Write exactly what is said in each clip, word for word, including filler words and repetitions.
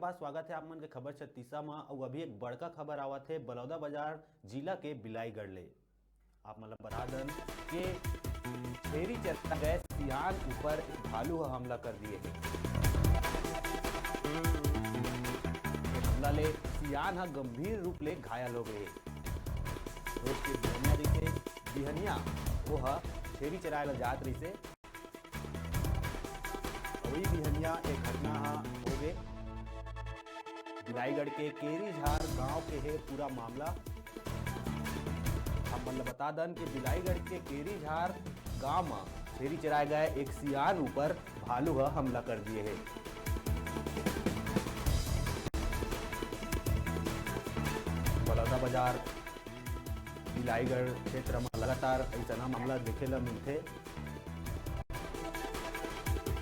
पास स्वागत हे आप मन के खबर छत्तीसा म। अउ अभी एक बड़का खबर आवत हे बलौदाबाजार जिला के बिलाईगढ़ ले। आप मन ल बता दन के छेरी चरा गए सियान ऊपर एक भालू ह हमला कर दिए हे। ये हमला ले सियान ह गंभीर रूप ले घायल हो गए हे। रोज के बिहनिया रहिसे, बिहनिया वो ह छेरी चराए ल जात रहिसे। वही बिहनिया एक घटना ह हो गे। बिलाईगढ़ के केरीझार गांव के हे पूरा मामला। हम मन ल बता दन कि बिलाईगढ़ के केरीझार गांव म छेरी चराए गए एक सियान ऊपर भालू ह हमला कर दिए हे। बलौदाबाजार बिलाईगढ़ क्षेत्र म लगातार अइसना मामला देखे ल मिलथे।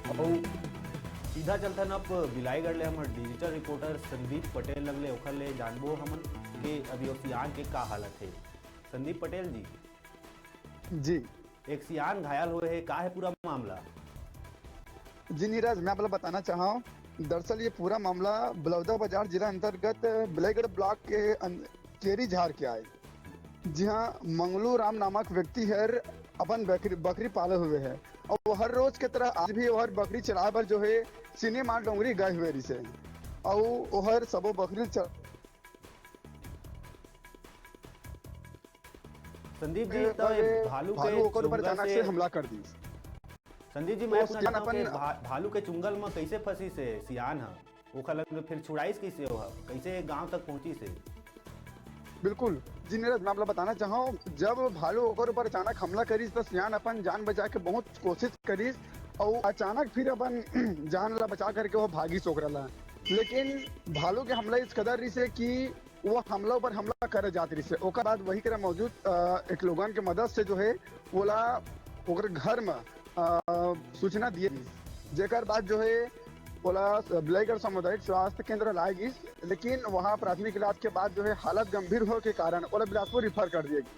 अउ सीधा चलथन अब बिलाईगढ़ ले हमर डिजिटल रिपोर्टर संदीप पटेल लग ले, ओखर ले जानबो हमन के अभी ओ सियान के का हालत हे। संदीप पटेल जी। जी। एक सियान घायल होए हे, का हे पूरा मामला? जी नीरज, मैं आप ला बताना चाहत हूँ, दरअसल ये पूरा मामला बलौदाबाजार जिला अंतर्गत बिलाईगढ़ ब्लॉक के अन-, केरीझार के आए, जिहाँ मंगलू राम नामक व्यक्ति हर अपन बकरी, बकरी पाले हुए है और वो हर रोज के तरह आज भी वो हर बकरी चराए बर जो है सिनेमा डोंगरी गए हुए रहिसे और वो हर सबो बकरी च- संदीप जी, तो ये भालू के भालू ओकर ऊपर चुंगल अचानक से से हमला कर दिस। संदीप जी, मैं वो पूछना सियान चाहूँ कि अपन भा-, भालू के चुंगल में कैसे फंसिस हे सियान ह? ओखर लग फिर छुड़ाइस कैसे हो? कैसे गांव तक पहुंचिस हे? बिल्कुल। जी नीरज, मैं आप ला बताना चाहूँ, जब भालू ओकर ऊपर अचानक हमला करिस, तो सियान अपन जान बचा के बहुत कोशिश करिस और अचानक फिर अपन जान ला बचा करके वो भागिस ओकरा ला। लेकिन भालू के हमला इस कदर रहिसे कि वो हमला ऊपर हमला करे जात रहिसे। ओकर बाद वही करा मौजूद, अ, एक लोगन के मदद से जो है, ओला ओकर घर में, अ, सूचना दिए गिस, जेकर बाद जो है, ओला बिलाईगढ़ सामुदायिक स्वास्थ्य केंद्र लाए गिस, लेकिन वहाँ प्राथमिक इलाज के बाद जो है, हालत गंभीर होए के कारण ओला बिलासपुर रिफर कर दिए गिस।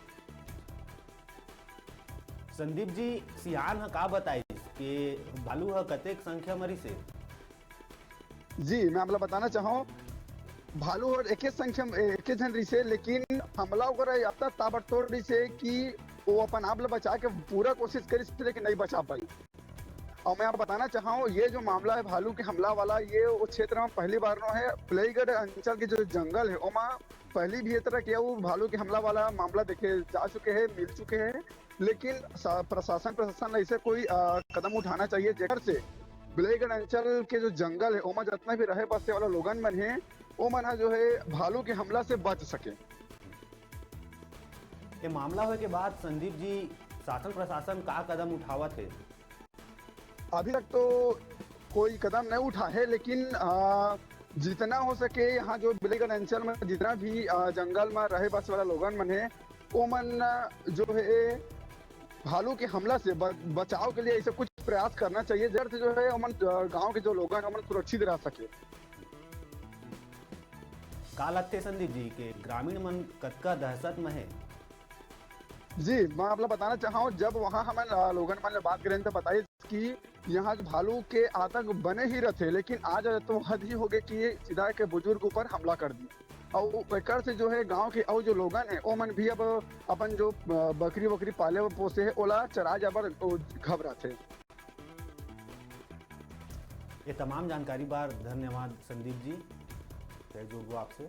संदीप जी, सियान ह का बताइस कि भालू ह कतेक संख्या म रहिसे? जी, मैं आप ला बताना चाहूँ, भालू हर एके संख्या में, एके झन रहिसे, लेकिन हमला ओकर इतना ताबड़तोड़ रहिसे कि वो अपन आप ला बचा के पूरा कोशिश करिस, लेकिन नहीं बचा पाई। और मैं आप बताना चाहूँ, ये जो मामला है भालू के हमला वाला, ये वो क्षेत्र में पहली बार नो है। बिलाईगढ़ अंचल के जो जंगल है, ओमा पहली भी ये तरह के वो भालू के हमला वाला मामला देखे जा चुके हैं, मिल चुके हैं, लेकिन सा-, प्रशासन, प्रशासन ला ऐसे कोई, अ, कदम उठाना चाहिए, जेकर से बिलाईगढ़ अंचल के जो जंगल है, ओमा जितना भी रहे बसे वाला लोगन मन है, ओ मन ह जो है भालू के हमला से बच सके। ये मामला होए के बाद संदीप जी, शासन प्रशासन का कदम उठावत हे? अभी तक तो कोई कदम नहीं उठा है, लेकिन, अ, जितना हो सके यहाँ जो बिलाईगढ़ अंचल में जितना भी, अ, जंगल में रहे बसे वाला लोगन मन है, ओ मन, अ, जो है भालू के हमला से ब-, बचाव के लिए ऐसे कुछ प्रयास करना चाहिए, जेकर से जो है ओमन, अ, गांव के जो लोगन ओमन सुरक्षित रह सके। का लगथे संदीप जी के ग्रामीण मन कतका दहशत में हे? जी, मैं आप ला बताना चाहूँ, जब वहाँ हमन, अ, लोगन मन ले बात करेन तो बताइस कि यहाँ जो भालू के आतंक बने ही रहथे, लेकिन आज तो हद ही हो गए कि ये सीधा के बुजुर्ग ऊपर हमला कर दी। और एकर से जो है गांव के और जो लोगन है, ओ मन भी अब अपन जो, अ, बकरी वकरी पाले व पोसे है, ओला चरा जाबर ओ घबराथे। ये तमाम जानकारी बार धन्यवाद संदीप जी, फिर जुड़बो आपसे।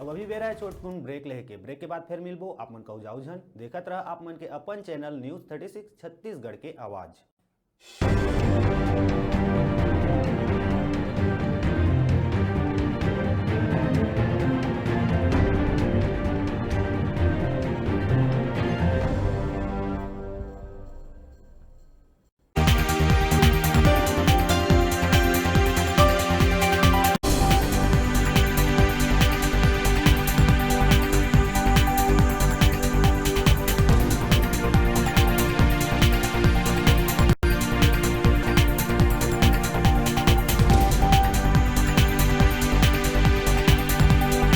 अब अभी बेरा है छोटकुन ब्रेक लेके, ब्रेक के बाद फिर मिलबो। आप मन कहू जाऊ झन, देखत रहा आप मन के अपन channel news thirty six Chhattisgarh के आवाज़।